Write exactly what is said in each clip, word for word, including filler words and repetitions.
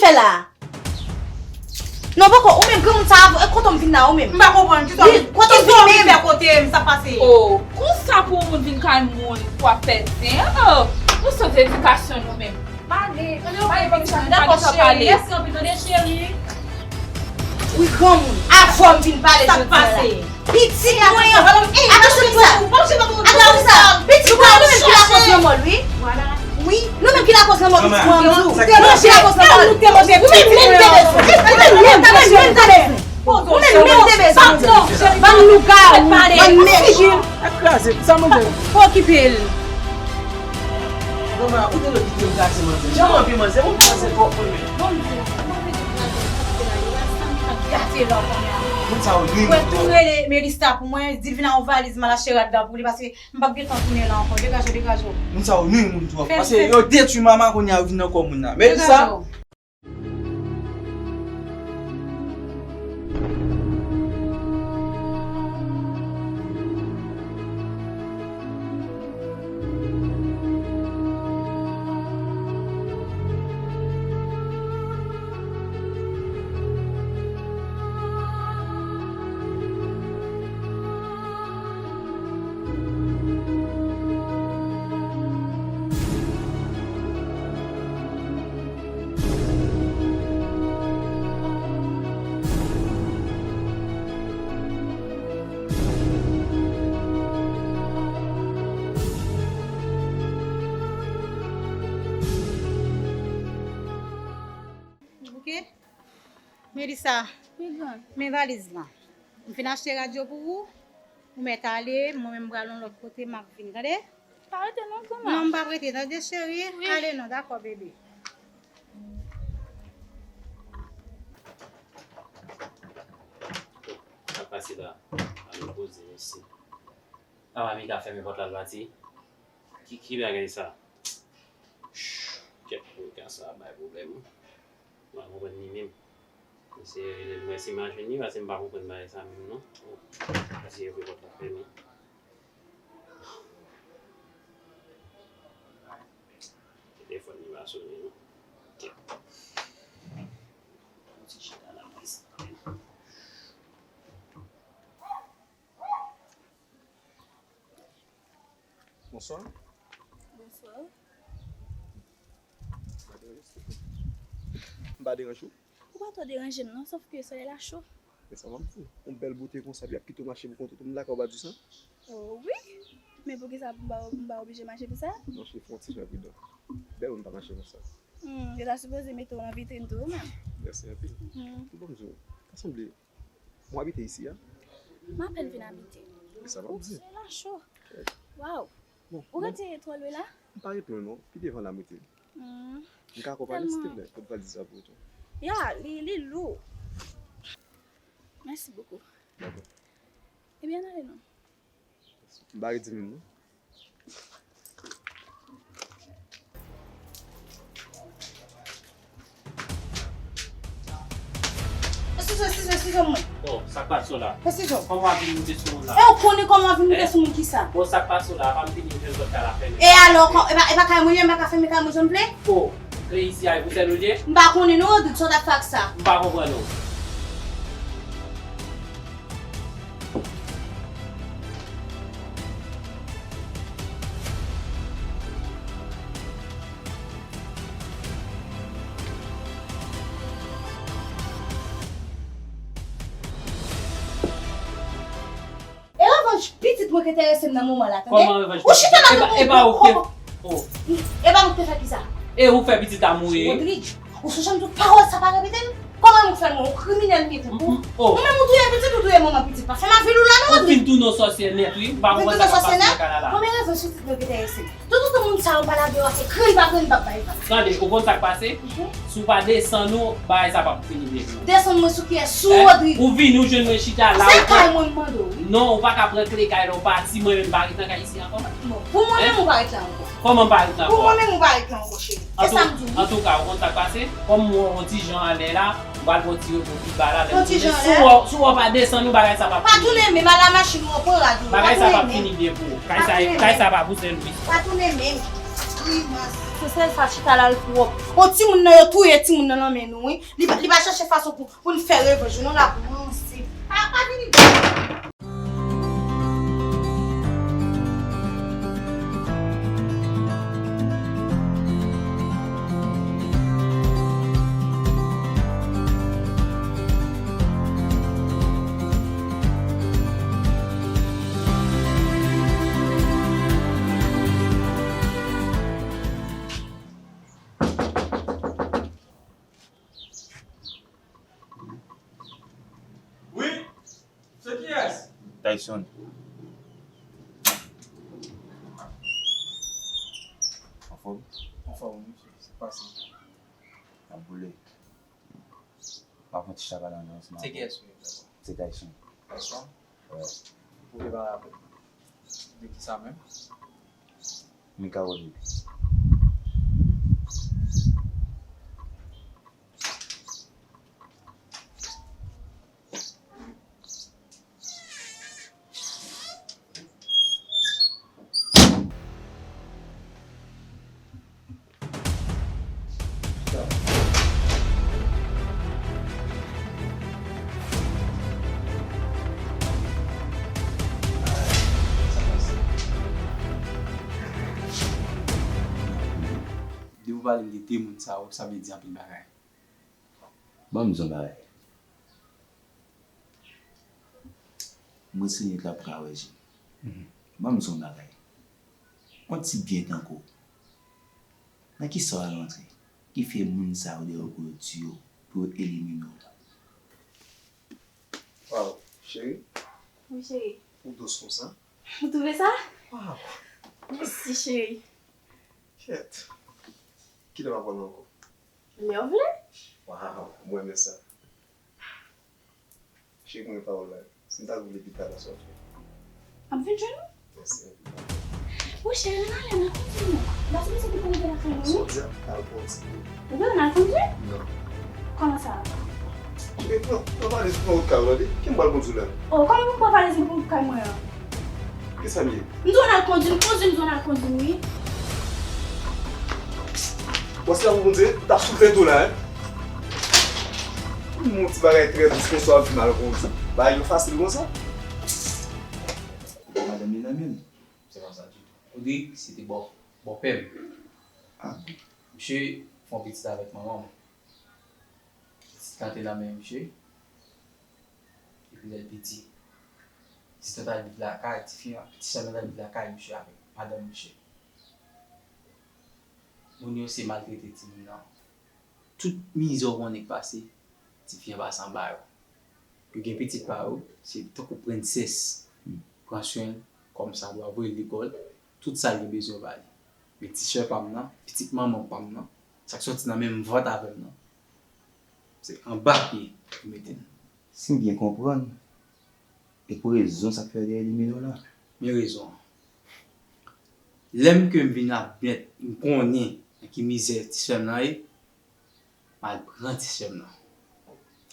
fè la? Non, poko, ou menm, granmoun sa, e kote w vin la, ou menm? M pa konprann, kisa w, kisa w vin fè kote m, sa pase? Oh, konsa pou yon moun vin kay moun pou ap fè zen? Oh, nou sot edikasyon nou menm. Pale, pale, pale, pale, pale. Mèsi anpil, tande, cheri. Wi, granmoun, avè w m vin pale jodi a la. Pitit mwen an, atansyon, Lisa. Atansyon, Lisa. Pitit mwen an, nou menm ki lakoz lanmò l, wi. Wi, nou menm ki lakoz lanmò pitit mwen an, m di w. Nou menm ki lakoz lanmò l. Ou menm menm te bezwen. Ou menm menm te bezwen. Ou menm menm te bezwen. Bann lougawou, bann mechan. Kraze, sa manje. Pa okipe l. Manman, ou te dwe kite m kraze manzè. Jan m anvi manzè, ou pa manzè twòp mwen menm. Bondye, mwen te di kraze, sa m t ap gate lè w konnen. Moun sa yo nwi moun twòp. Tou rele Melissa pou mwen, di l vin ak yon valiz m al achte rad la pou li, paske m p ap gen tan tounen la ankò. Degaje w, degaje w. Moun sa yo nwi moun twòp. Paske yo detwi mama kounye a, yo vin nan kò moun nan. Melissa. Ok. Melissa, men valiz lan. M fin achte rad yo pou ou. Ou mèt ale, mwen menm m pral yon lòt kote, m ap vin, tande? Pa rete non, granma. Non, m p ap rete, tande, cheri? Wi. Ale non, dakò, bebe. Sa k pase la? Alo, poze, mèsi. Apa Mika fèmen pòt la, l pati? Ki, ki bagay sa? Kèt, Mika sa bay pwoblèm. M pa konprann li menm. Mesye rele l, mwen si m a jwenn li, paske m pa konprann bagay sa menm non. Paske yo fè pòt la fèmen. Telefòn li pa sonnen non. Kèt. Yon ti chita la, mwen sa. Bonswa. Bonswa. M pa deranje w? Ou pa twò deranje m non, sòf ke solèy la cho. Men sa m ap di w, yon bèl bote konsa, epi ap kite w mache pou kont ou tou, m lakay ou pa di sa? Oh wi, men poukisa m pa, m pa oblije mache pou sa? Non, cheri, fè yon ti jan pridan. Bèl moun pa mache konsa. Hmm, yo ta sipoze mete w nan vitrin tou, wi menm. Mèsi anpil. Hmm. Bon, m di w, ta sanble Ou abite isi a? M apèn vin abite. E sa m ap di. Ou se la cho. Waw. Bon, ou rete twò lwen la? M pa ret lwen non. Pi devan la m rete. Hmm. M ka akonpanye w silvouplè? Pot valiz la pou ou tou. Ya, li, li lou. Mèsi bokou. Dakò. Ebyen, n ale non. M pa ret di menm non. Eskize, eskize, eskize mwen. Oh, sa k pase w la? Eskize. Kòman w ap vin moute sou moun la? E w konnen kòman w ap vin moute sou moun kisa? Bon, sa k pase w la? Apa m vini m jwenn pòt kay la fèmen? E alò, e pa, e pa kay mwen ye, m pa ka fèmen kay mwen jan m vle? Oh, kle isi a, e pou sèl ou l ye? M pa konnen non, Rodrigue, sa w t ap fè ak sa? M pa konprann ou. E revanj pitit mwen k enterese m nan moman la, tande? Kòman revanj pitit? Ou chita la tankou yon gwo kòkò. E pa ou ki te fè kisa? E ou fè pitit la mouri. Rodrigue, ou sou janm di w pawòl sa pa repete l? Kòman ou fè l mwen? Ou kriminèl m ye tankou w? Ou menm ou touye pitit, ou touye manman pitit. Pa fè m avili w la non, Rodrigue. Ou fin tounen yon sòsyè nèt wi. M pa konprann sa k ap pase nan kay la la. Kòman revanj pitit mwen k enterese m? Toutotan moun sa yo pa lage yo ase grenn pa grenn m p ap bay vag. Tande, ou konn sa k pase? Si w pa desann ou, bagay sa p ap fini byen pou ou. Desann mwen sou kiyès? Sou Rodrigue. Ou vini, ou jwenn mwen chita la, ou pran. Se kay mwen m mande w wi. Non, ou pa ka pran kle kay la, ou pati, mwen menm m pa ret nan kay isi ankò. Bon, pou mwen menm ou pa ret la ankò. Kòman m pa ret la ankò? Pou mwen menm ou pa ret la ankò, cheri. E sa m di w wi. Antouka, ou konn sa k pase? Kòm m wè w yon ti jan anlè la, m pral pran yon ti repo pi ba la, lè m tounen. Si w wè, si w wè w pa desann ou, bagay sa p ap fini byen. Pa tounen menm, al a machin ou an, pran rad ou. Bagay sa p ap fini byen pou ou. Kay sa, kay sa pa pou sèl ou. Pa tounen menm. Grimas. Sèl sa chita la l twòp. O timoun nan yo touye timoun nan nan men nou wi. Li pa, li pa chèche fason pou, pou n fè revanj nou non l ap ranse. Pa, pa vini. Wi, se kiyès? Tyson. Anfòm? Anfòm, wi, mesye. Sa k pase? N ap boule. M ap fè yon ti chabal andan ansanm avè w. Se kiyès ou ye, Tyson? Se Tyson. Tyson? Wi. Ou vle pale avè m? De kisa menm? Mika Rodriguez. Depi w pale m de de moun sa yo, sa vle di anpil bagay. Ban m di w yon bagay. Mwen se nèg la pou ka wè je m. Ban m di w yon bagay. Yon ti byen tankou w, nan kisa w al rantre ki fè moun sa yo dèyè w pou yo tiye w, pou yo elimine w? Waw, cheri. Wi, cheri. Ou dous konsa? Ou twouve sa? Waw. Mèsi, cheri. Kèt. Kilè m ap wè w ankò? Lè w vle. Waw, mwen renmen sa. Cheri, mwen pawòl la. Si m ta vle pita la, sa w fè? M ap vin jwenn ou. Mèsi anpil. Wi, cheri, ann ale, ann al kondui non. M pa sipoze te pou rive lakay mwen, wi. Sa w di a? Al kondui. Ou vle ann al kondui? Non. Kòman sa? Cheri, pran, pran valiz ou pran wout kay ou, tande? Ki m pral kondui la? Oh, kòman pou m pran valiz mwen pran wout kay mwen an? Kisa m ye? M di w ann al kondui, m kondui, m di w ann al kondui, wi. Wè se la pou m di, m t ap soufle tou la, en. Yon ti bagay trè dous konsa w ap di m al kondui. Bagay yo fasil konsa? Madanm li nan men l. Se pa sa ditou. Rodrigue, se te bò, bòpè m. Ah bon? Misye fè yon pitit avèk manman m. Pitit lan te nan men misye. Epi lè l piti, ti tante al viv lakay, tifi an, ti sè l nan al viv lakay misye avèk madanm misye. Moun yo se maltrete timoun nan. Tout mizè w konnen k pase, tifi an pase anba yo. Yo gen pitit pa yo, se tankou prensès. Pran swen l kòmsadwa, voye l lekòl, tout sa l gen bezwen yo ba li. Men ti sè pa m nan, pitit manman pa m nan, sa k sòti nan menm vant avè m nan, se anba pye yo mete l. Si m byen konprann, e pou rezon sa k fè yo te elimine w la? Men rezon an. Lè m ke m vin admèt, m konnen nan ki mizè ti sè m nan ye, m al pran ti sè m nan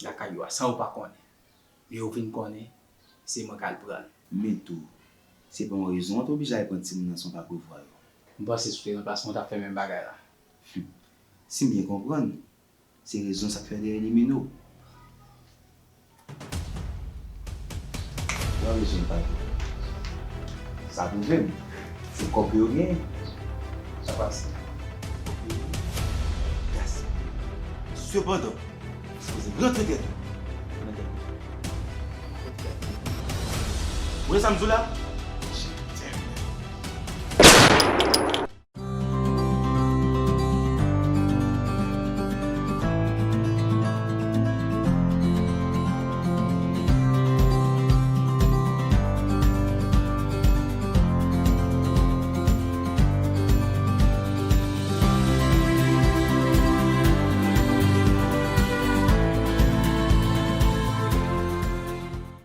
lakay yo a, san yo pa konnen. Men yo vin konnen, se mwen k al pran l. Men tou, se pa yon rezon an te oblije al pran timoun nan san w pa prevwa yo. M panse si w te nan plas mwen, w t ap fè menm bagay la. Hmm. Si m byen konprann, se rezon sa k fè yo te elimine w. Ou pa bezwen pale. Sa pwouve m, se kòb yo genyen. Sa pase. Kòb yo genyen. Gaspiye. Sepandan, ou sipoze rantre tèt ou nan tèt mwen. Ou wè sa m di w la?